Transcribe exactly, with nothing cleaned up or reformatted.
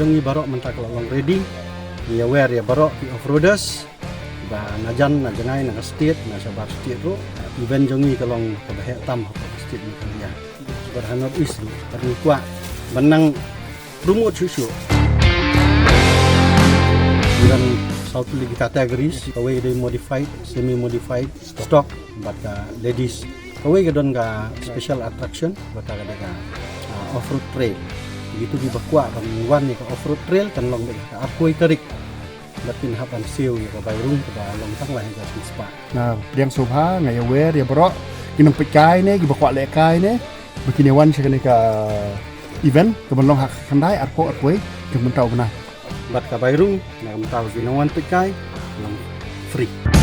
Ngi baroh mynta ka la long ready. Ngi aware ïa baroh ki off-roaders ba na jan na jngai na ka state na shabar state ruh. Event jong ngi ka long kaba heh tam ha ka state Meghalaya bad ha North East ruh. Bad ngi kwah ban nang promote shuh shuh. Ngi don saw tylli ki categories, kawei ka dei modified, semi modified, stock, bad ka ladies. Kawei ka don ka special attraction bad ka dei ka, ah, off-road trail. Kitu kiba kwah ban wan ïa ka off-road trail kan long beit ha ka arphew tarik. Bad phin hap ban siew ïa ka bai rung kaba long tang lai hajar spah. Nga pdiang sngewbha, nga ïa aware ïa baroh ki nongpeitkai ne kiba kwah lehkai ne ba kin ïa wan sha kane ka event kaban long ha ka khyndai, arphew, arphew wei jong mynta u bnai. Bad ka bai rung na ka bynta ba ki nongwan peitkai long free.